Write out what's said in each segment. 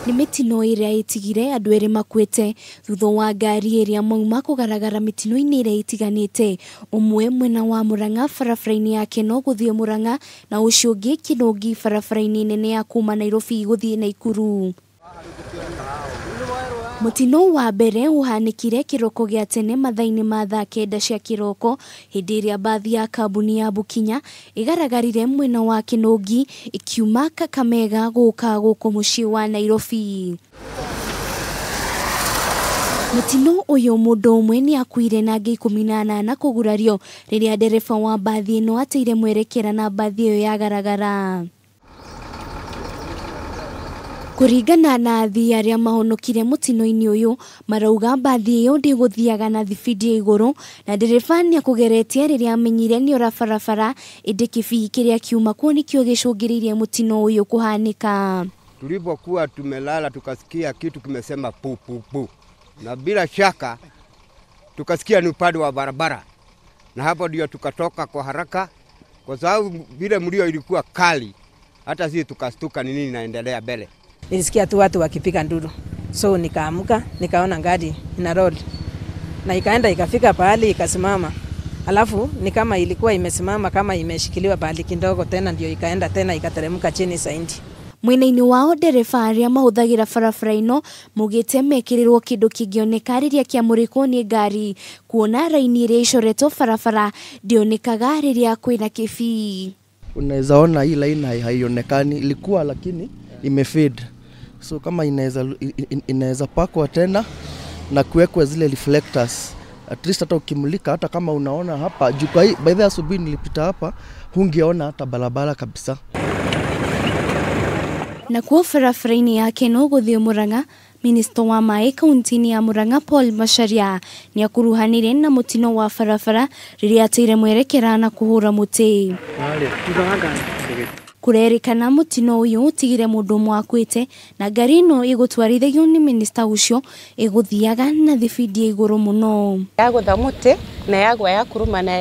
Nĩ mĩtino ĩrĩa ĩtigire andũ erĩ makuĩte thutha wa ngari ĩrĩa mauma kũgaragara mĩtino-inĩ ĩrĩa ĩtiganĩte, ũmwe mwena wa Murang'a barabara-inĩ ya Keno gũthiĩ Murang'a na ũcio ũngĩ Kĩnũngi barabara-inĩ nene ya kuma Nairobi gũthiĩ Naikuru. Mũtino wa mbere ũhanĩkire kĩroko gĩa tene mathaa-inĩ ma thaa 9 cia kĩroko hĩndĩ ĩrĩa mbathi ya kambuni ya Bukinya ĩgaragarire mwena wa Kĩnũngi ĩkiuma Kakamega gũka gũkũ mũciĩ wa Nairobi. Mũtino ũyũ mũndũ ũmwe nĩ akuire na angĩ 18 kũgurario rĩrĩa ndereba wa mbathi ĩno ateire mwerekera na mbathi ĩyo yagaragara. Kũringana na athii arĩa mahonokire mũtino-inĩ ũyũ marauga mbathi ĩyo ndĩgũthiaga na thibindi ya igũrũ na ndereba nĩakũgeretie rĩrĩa amenyire nĩora barabara, ĩndĩ kĩbii kĩrĩa kiuma kuo nĩkĩo gĩcũngĩrĩirie mũtino ũyũ kũhanĩka. Tulipokuwa tumelala tukasikia kitu kimesema pu pu pu, na bila shaka tukasikia ni upande wa barabara, na hapo ndio tukatoka kwa haraka kwa sababu vile mlio ilikuwa kali, hata sisi tukastuka ni nini inaendelea mbele. Nilisikia tu watu wakipiga nduru, so nikaamka nikaona gari ina roll na ikaenda ikafika pahali ikasimama, alafu ni kama ilikuwa imesimama kama imeshikiliwa pahali kidogo, tena ndio ikaenda tena ikateremka chini zaidi. Mwena-inĩ wao ndereba arĩa mahũthagĩra barabara ĩno maugĩte mekĩrĩrwo kĩndũ kĩngĩoneka rĩrĩa kĩamũrĩkwo nĩ ngari, kuona raini ĩrĩa icoretwo barabara ndĩonekaga rĩrĩa kwĩna kĩbii. Unaweza ona hii line haionekani, ilikuwa lakini imefade. So kama inaweza pakwa tena na kuwekwa zile reflectors, at least hata ukimulika, hata kama unaona hapa juu, kwa hii by the asubuhi nilipita hapa hungeona hata barabara kabisa. Na kuo barabara-inĩ ya Keno gũthiĩ Murang'a, Minista wa maĩ kaunti-inĩ ya Murang'a Paul Macharia nĩakuruhanire na mũtino wa barabara rĩrĩa ateire mwerekera na kũhũra mũtĩ. Kũrerĩkana mũtino ũyũ ũtigire mũndũ ũmwe akuĩte na ngari ĩno ĩgũtwarithagio nĩ minista ũcio ĩgũthiaga na thibindi ya igũrũ mũno. Yagũtha mũtĩ na yagwa yakuruma na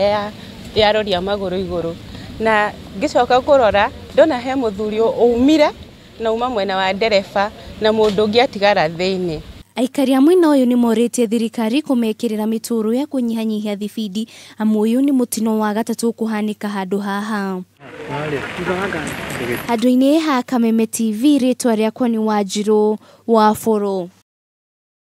yaroria magũrũ igũrũ, na ngĩcoka kũrora ndona he mũthuri ũumire na uma mwena wa ndereba na mũndũ ũngĩ atigara thĩinĩ. Aikari a mwena ũyũ nĩmorĩtie thirikari kũmekĩrĩra mĩtũrũ ya kũnyihanyihia thibindi, amu ũyũ nĩ mũtino wa gatatũ kũhanĩka handũ haha. Handũ-inĩ ha Kameme TV, rĩtwa rĩakwa nĩ Wanjirũ wa Bũrũ.